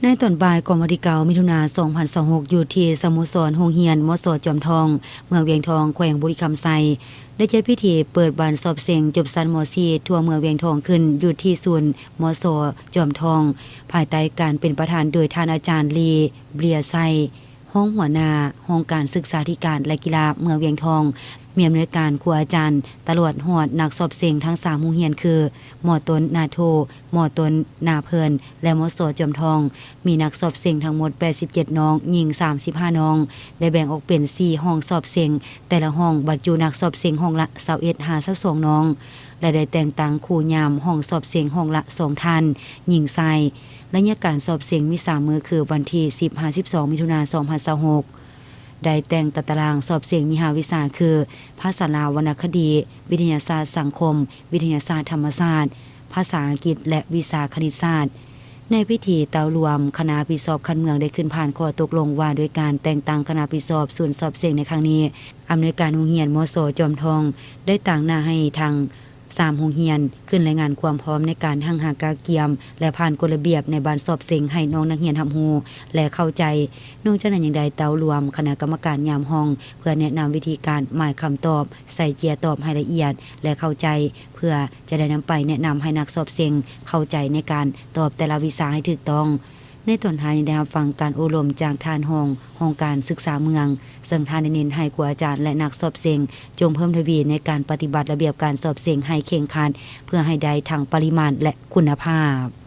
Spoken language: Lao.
ໃນຕອນບ່າຍຂອງວັນທີເກົ້າ ມິຖຸນາ ສອງພັນຊາວຫົກ ຢູ່ທີ່ສະໂມສອນໂຮງຮຽນ ມສ ຈອມທອງ ເມືອງວຽງທອງ ແຂວງບໍລິຄຳໄຊ ໄດ້ຈັດພິທີເປີດວັນສອບເສັງຈົບຊັ້ນ ມ.ສີ່ ທົ່ວເມືອງວຽງທອງຂຶ້ນ ຢູ່ທີ່ສູນ ມສ ຈອມທອງ ພາຍໃຕ້ການເປັນປະທານໂດຍທ່ານອາຈານ ລີ ເບຍໄຊ ຮອງຫົວໜ້າຫ້ອງການສຶກສາທິການ ແລະ ກິລາເມືອງວຽງທອງ, ມີອຳນວຍການ ຄູອາຈານ ຕະຫຼອດຮອດນັກສອບເສັງທັງສາມໂຮງຮຽນຄື ມ.ຕົ້ນນາໂທ, ມ.ຕົ້ນນາເພີນ ແລະ ມສ ຈອມທອງ, ມີນັກສອບເສັງທັງໝົດ ແປດສິບເຈັດ ນ້ອງ, ຍິງ ສາມສິບຫ້າ ນ້ອງ, ໄດ້ແບ່ງອອກເປັນ ສີ່ ຫ້ອງສອບເສັງ, ແຕ່ລະຫ້ອງບັດຈຸນັກສອບເສັງຫ້ອງລະ ຊາວເອັດ ຫາ ຊາວສອງ ນ້ອງ ແລະ ໄດ້ແຕ່ງຕັ້ງຄູຍາມຫ້ອງສອບເສັງຫ້ອງລະ ສອງ ທ່ານ, ຍິງຊາຍ. ໄລຍະການສອບເສັງມີ ສາມ ມື້ ຄື ວັນທີ ສິບ ຫາ ສິບສອງ ມິຖຸນາ ສອງພັນຊາວຫົກ ໄດ້ແຕ່ງຕາຕະລາງສອບເສັງມີ ຫ້າ ວິຊາ ຄື ພາສາລາວ, ວັນນະຄະດີ, ວິທະຍາສາດສັງຄົມ, ວິທະຍາສາດທຳມະຊາດ, ພາສາອັງກິດ ແລະ ວິຊາຄະນິດສາດ. ໃນພິທີເຕົ້າລວມ, ຄະນະຮັບຜິດຊອບຂັ້ນເມືອງໄດ້ຂຶ້ນຜ່ານຂໍ້ຕົກລົງວ່າດ້ວຍການແຕ່ງຕັ້ງຄະນະຮັບຜິດຊອບສູນສອບເສັງໃນຄັ້ງນີ້. ອຳນວຍການໂຮງຮຽນ ມສ ຈອມທອງ ໄດ້ຕາງໜ້າໃຫ້ທັງ ສາມໂຮງຮຽນ ຂຶ້ນລາຍງານຄວາມພ້ອມໃນການຮັ່ງຮັກກະກຽມ ແລະ ຜ່ານກົດລະບຽບໃນວັນສອບເສັງໃຫ້ນ້ອງນັກຮຽນຮັບຮູ້ ແລະ ເຂົ້າໃຈ. ນອກຈາກນັ້ນຍັງໄດ້ເຕົ້າລວມຄະນະກຳມະການຍາມຫ້ອງ ເພື່ອແນະນຳວິທີການໝາຍຄຳຕອບ, ໃສ່ເຈ້ຍຕອບໃຫ້ລະອຽດ ແລະ ເຂົ້າໃຈ ເພື່ອຈະໄດ້ນຳໄປແນະນຳໃຫ້ນັກສອບເສັງເຂົ້າໃຈໃນການຕອບແຕ່ລະວິຊາໃຫ້ຖືກຕ້ອງ. ໃນຕອນທ້າຍໄດ້ຮັບຟັງການໂອ້ລົມຈາກທ່ານຮອງຫ້ອງການສຶກສາເມືອງ, ເຊິ່ງທ່ານໄດ້ເນັ້ນໃຫ້ຄູອາຈານ ແລະ ນັກສອບເສັງຈົ່ງເພີ່ມທະວີໃນການປະຕິບັດລະບຽບການສອບເສັງໃຫ້ເຄັ່ງຄັດ ເພື່ອໃຫ້ໄດ້ທັງປະລິມານ ແລະ ຄຸນນະພາບ.